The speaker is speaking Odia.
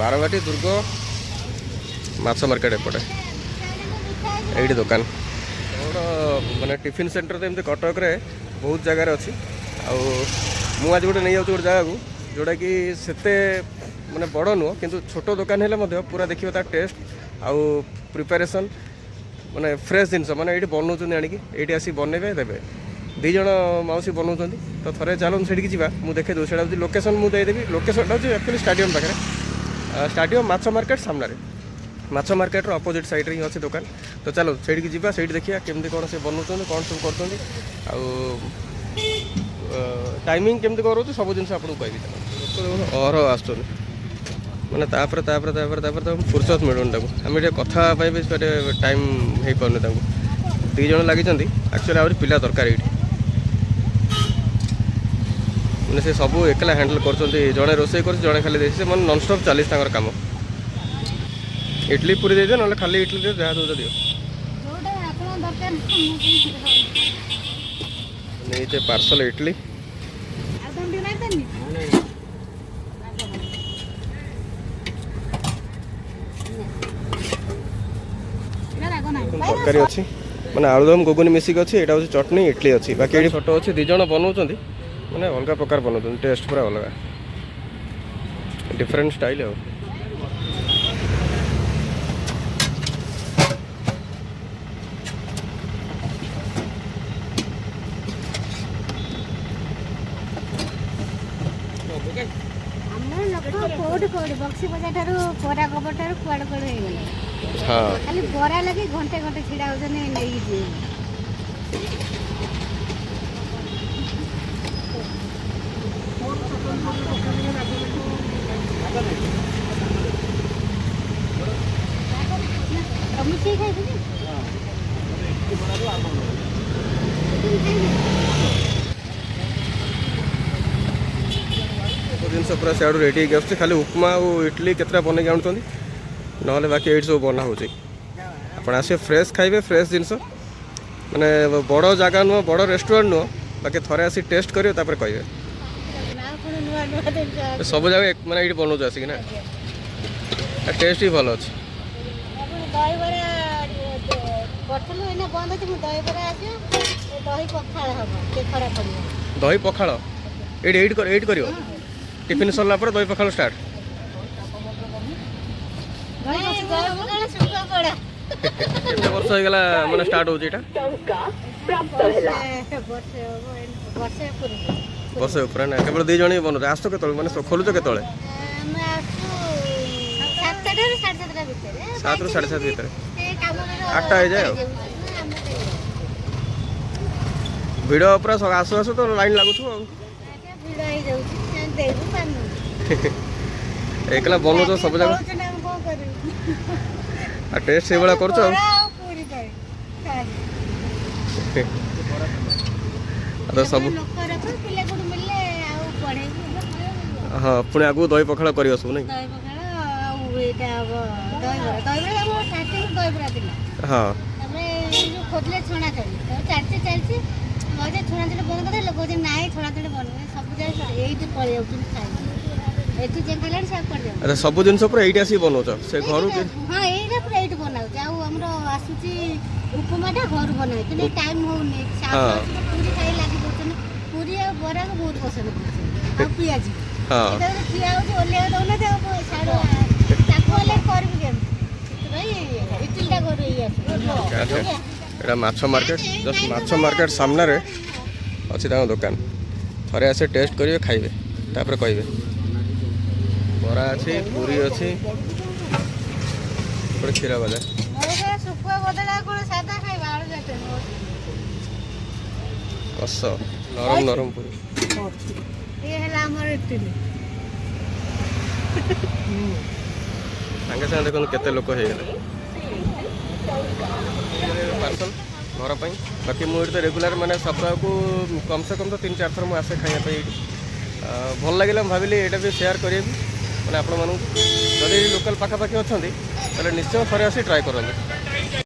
ବାରବାଟୀ ଦୁର୍ଗ ମାଛ ମାର୍କେଟ ଏପଟେ ଏଇଠି ଦୋକାନ। ବଡ଼ ମାନେ ଟିଫିନ୍ ସେଣ୍ଟର ତ ଏମିତି କଟକରେ ବହୁତ ଜାଗାରେ ଅଛି। ଆଉ ମୁଁ ଆଜି ଗୋଟେ ନେଇଯାଉଛି ଗୋଟେ ଜାଗାକୁ, ଯେଉଁଟାକି ସେତେ ମାନେ ବଡ଼ ନୁହଁ, କିନ୍ତୁ ଛୋଟ ଦୋକାନ ହେଲେ ମଧ୍ୟ ପୁରା ଦେଖିବେ ତା ଟେଷ୍ଟ ଆଉ ପ୍ରିପାରେସନ୍, ମାନେ ଫ୍ରେଶ୍ ଜିନିଷ। ମାନେ ଏଇଠି ବନଉଛନ୍ତି, ଆଣିକି ଏଇଠି ଆସି ବନେଇବେ, ଦେବେ। ଦୁଇ ଜଣ ମାଉସୀ ବନଉଛନ୍ତି। ତ ଥରେ ଚାଲନ୍ତୁ ସେଠିକି ଯିବା, ମୁଁ ଦେଖେଇ ଦେଉଛି। ସେଇଟା ହେଉଛି ଲୋକେସନ୍, ମୁଁ ଦେଇଦେବି। ଲୋକେସନ୍ଟା ହେଉଛି ଆକ୍ଚୁଆଲି ଷ୍ଟାଡ଼ିୟମ୍ ପାଖରେ, ଷ୍ଟାଡ଼ିୟମ୍ ମାଛ ମାର୍କେଟ ସାମ୍ନାରେ, ମାଛ ମାର୍କେଟର ଅପୋଜିଟ୍ ସାଇଡ଼୍ରେ ହିଁ ଅଛି ଦୋକାନ। ତ ଚାଲ ସେଇଠିକି ଯିବା, ସେଇଠି ଦେଖିବା କେମିତି କ'ଣ ସେ ବନଉଛନ୍ତି, କ'ଣ ସବୁ କରୁଛନ୍ତି ଆଉ ଟାଇମିଂ କେମିତି କ'ଣ ରହୁଛି, ସବୁ ଜିନିଷ ଆପଣଙ୍କୁ କହିବି। ଚାଲ। ଲୋକ ଦେଖନ୍ତୁ ଅହରହ ଆସୁଛନ୍ତି, ମାନେ ତାପରେ ତାପରେ ତାପରେ ତାପରେ ତାକୁ ଫୁର୍ସତ ମିଳୁନି ତାକୁ। ଆମେ ଟିକେ କଥା ହେବା ପାଇଁ ବି ସେଠି ଟାଇମ୍ ହେଇପାରୁନି ତାଙ୍କୁ। ଦୁଇ ଜଣ ଲାଗିଛନ୍ତି, ଆକ୍ଚୁଆଲି ଆହୁରି ପିଲା ଦରକାର ଏଇଠି। ମାନେ ସେ ସବୁ ଏକଲା ହ୍ୟାଣ୍ଡେଲ୍ କରୁଛନ୍ତି। ଜଣେ ରୋଷେଇ କରୁଛି, ଜଣେ ଖାଲି ଦେଇଛି। ମାନେ ନନଷ୍ଟପ୍ ଚାଲିଛି ତାଙ୍କର କାମ। ଇଡଲି ପୁରୀ ଦେଇଦିଅ, ନହେଲେ ଖାଲି ଇଡଲି ଦିଅ, ଯାହା ଦେଉଛ ଦିଅ। ଯୋଉଟା ଆପଣ ଦରକାର। ନେଇଛେ ପାର୍ସଲ ଇଡଲି। ଆଉ ତମେ ଟିକେ ମାରିଦେନି। ରାଗ ନାହିଁ। ତରକାରୀ ଅଛି, ମାନେ ଆଳୁଦମ ଘୁଗୁନି ମିଶିକି ଅଛି। ଏଇଟା ହେଉଛି ଚଟଣି, ଇଡଲି ଅଛି। ବାକି ଏଇଠି ଛୋଟ ଅଛି, ଦୁଇ ଜଣ ବନଉଛନ୍ତି, ମାନେ ଅଲଗା ପ୍ରକାର ବନଉଛନ୍ତି, ଟେଷ୍ଟ ପୁରା ଅଲଗା, ଡିଫରେଣ୍ଟ ଷ୍ଟାଇଲ୍। ଆଉ ଆମର ଲୋକ କୋଉଠି କୋଉଠି ବକ୍ସି ବଜାର ଠାରୁ, କୋରା କବର ଠାରୁ, କୁଆଡ଼େ କୁଆଡ଼େ ହେଇଗଲେ। ଖାଲି ବରା ଲାଗି ଘଣ୍ଟେ ଘଣ୍ଟେ ଛିଡ଼ା ହଉଛନ୍ତି ନେଇକି ଯିବେ। ଆଉ ମିଶେଇ ଖାଇବୁ କି? ସବୁ ଜିନିଷ ପୁରା ସିଆଡ଼ୁ ରେଡ଼ି ହେଇକି ଆସୁଛି। ଖାଲି ଉପମା ଆଉ ଇଡଲି କେତେଟା ବନେଇକି ଆଣୁଛନ୍ତି, ନହେଲେ ବାକି ଏଇଠି ସବୁ ବନା ହେଉଛି। ଆପଣ ଆସିବେ, ଫ୍ରେଶ୍ ଖାଇବେ, ଫ୍ରେଶ୍ ଜିନିଷ। ମାନେ ବଡ଼ ଜାଗା ନୁହଁ, ବଡ଼ ରେଷ୍ଟୁରାଣ୍ଟ ନୁହଁ, ବାକି ଥରେ ଆସି ଟେଷ୍ଟ କରିବେ, ତାପରେ କହିବେ। ଆଉ ପୁଣି ନୂଆ ନୂଆ ଜିନିଷ ଆସୁଛି। ସବୁ ଜାଗା ମାନେ ଏଇଠି ବନଉଛୁ ଆସିକି ନା, ଟେଷ୍ଟ ବି ଭଲ ଅଛି। ଆପଣ ଦହିବରା କରିଥିଲୁ, ଏଇନା ବନ୍ଦ ଅଛି। ମୁଁ ଦହିବରା ଆସିବ, ଏ ଦହି ପଖାଳ ହବ, ଟିକେ ଖରା ପଡ଼ିବ। ଦହି ପଖାଳ ଏଇଠି ଏଇଠି କରିବ? ଟିଫିନ୍ ସରିଲା ପରେ ଦହି ପଖାଳ ଷ୍ଟାର୍ଟ। ଦହି ପଖାଳ, ଶୁଖୁଆ ପୋଡ଼ା। କେତେ ବର୍ଷ ହେଇଗଲା ମାନେ ଷ୍ଟାର୍ଟ ହେଉଛି ଏଇଟା? ବର୍ଷେ, ବର୍ଷେ ହବ, ବର୍ଷେ ପୁରିବ। ବର୍ଷେ ଉପରେ ନା? କେବଳ ଦୁଇ ଜଣ ହିଁ ବନଉଛ? ଆସୁଛ କେତେବେଳେ, ମାନେ ଖୋଲୁଛ କେତେବେଳେ? ଆମେ ଆସୁ 7ଟାରୁ 7:30 ଭିତରେ। 7ରୁ 7:30 ଭିତରେ। ସେ କାମ 8ଟା ହେଇଯାଏ। ଆଉ ଭିଡ଼ ପୁରା ଆସୁ ଆସୁ ତ ଲାଇନ୍ ଲାଗୁଥିବ ଆଉ। ଭିଡ଼ ହେଇଯାଉଛି, ଦେବୁ ପାରୁନୁ। ଏକଲା ବନଉଛ ସବୁ ଜାଗା? ପଳଉଛୁ ନା, ଆମେ କ'ଣ କରିବୁ? ଆଉ ଟେଷ୍ଟ ସେଇଭଳିଆ କରୁଛ ଆଉ। ବରା ଆଉ ପୁରୀ ପାଇଁ ଖାଲି। ଆଉ ତ ସବୁ ଲୋକ ରଖ, ପିଲା କୋଉଠି ମିଳିଲେ ଆଉ ବଢ଼େଇବୁ। ହଁ, ପୁଣି ଆଗକୁ ଦହି ପଖାଳ କରିବ ସବୁ ନାଇଁ? ଦହି ପଖାଳ ଆଉ ଏଇଟା ହବ ଦହିବରା। ଦହିବରା ଆମର ଷ୍ଟାର୍ଟିଂ ଦହିବରା ଥିଲା। ତାପରେ ଏଇ ଯୋଉ ଖୋଜିଲେ ଛଣା ଛଣି, ତ ଚାଲିଛି ଚାଲିଛି। କହୁଛେ ଛଣା ଛଣି ବନ୍ଦ କରିଦେଲେ, ଲୋକ କହୁଛନ୍ତି ନାଇଁ, ଛଣା ଛଣି ବନ୍ଦ କରିଦେ। ସବୁ ଜାଗା ଏଇଠି ପଳେଇ ଯାଉଛନ୍ତି ଖାଇବାକୁ। ଏଠୁ ଯେ ଖାଇଲାଣି ସେ ଆଉ କୁଆଡ଼େ ଯାଉନି। ଆଚ୍ଛା, ସବୁ ଜିନିଷ ପୁରା ଏଇଠି ଆସିକି ବନଉଛ ସେ ଘରୁ କି? ହଁ, ଏଇଟା ପୁରା ଏଇଠି ବନାଉଛି। ଆଉ ଆମର ଆସୁଛି ଉପମାଟା ଘରୁ ବନାଏ, କିନ୍ତୁ ଟାଇମ୍ ହଉନି। ଶାଶୁ ପୁରୀ ଖାଇ ଲାଗି ପଡୁଛନ୍ତି, ପୁରୀ ଆଉ ବରାକୁ ବହୁତ ପସନ୍ଦ କରୁଛନ୍ତି, ଆଉ ପିଆଜି। ଏଇଟା ଠିଆ ହଉଛି, ଓହ୍ଲେଇବାକୁ ଦଉନାହାନ୍ତି। ଆଉ ସାଡୁ ତାକୁ ହେଲେ କରିବୁ କେମିତି? ସେଥିପାଇଁ ଇଟିଲିଟା ଘରୁ ଏଇ ଆସୁଛି। ଆଚ୍ଛା, ଏଇଟା ମାଛ ମାର୍କେଟ, ଜଷ୍ଟ ମାଛ ମାର୍କେଟ ସାମ୍ନାରେ ଅଛି ତାଙ୍କ ଦୋକାନ। ଥରେ ଆସି ଟେଷ୍ଟ କରିବେ, ଖାଇବେ, ତାପରେ କହିବେ। ବରା ଅଛି, ପୁରୀ ଅଛି, ଏପଟେ କ୍ଷୀର ଗଜା। ମୋର ଶୁଖୁଆ ବଦଳ ଆଉ କ'ଣ ସାଦା ଖାଇବା, ଆଳୁ ଚଟଣି। କଷ ନରମ ନରମ ପୁରୀ। ଇଏ ହେଲା ଆମର ଇଟିଲି। ସାଙ୍ଗେ ସାଙ୍ଗେ ଦେଖନ୍ତୁ କେତେ ଲୋକ ହେଇଗଲେ ପାର୍ସଲ ଘର ପାଇଁ। ବାକି ମୁଁ ଏଇଠି ତ ରେଗୁଲାର, ମାନେ ସପ୍ତାହକୁ କମ୍ ସେ କମ୍ ତ ତିନି ଚାରି ଥର ମୁଁ ଆସେ ଖାଇବା ପାଇଁ ଏଇଠି। ଭଲ ଲାଗିଲା, ମୁଁ ଭାବିଲି ଏଇଟା ବି ସେୟାର କରିବି ମାନେ ଆପଣମାନଙ୍କୁ। ଯଦି ଲୋକାଲ୍ ପାଖାପାଖି ଅଛନ୍ତି, ତାହେଲେ ନିଶ୍ଚୟ ଥରେ ଆସି ଟ୍ରାଏ କରନ୍ତୁ।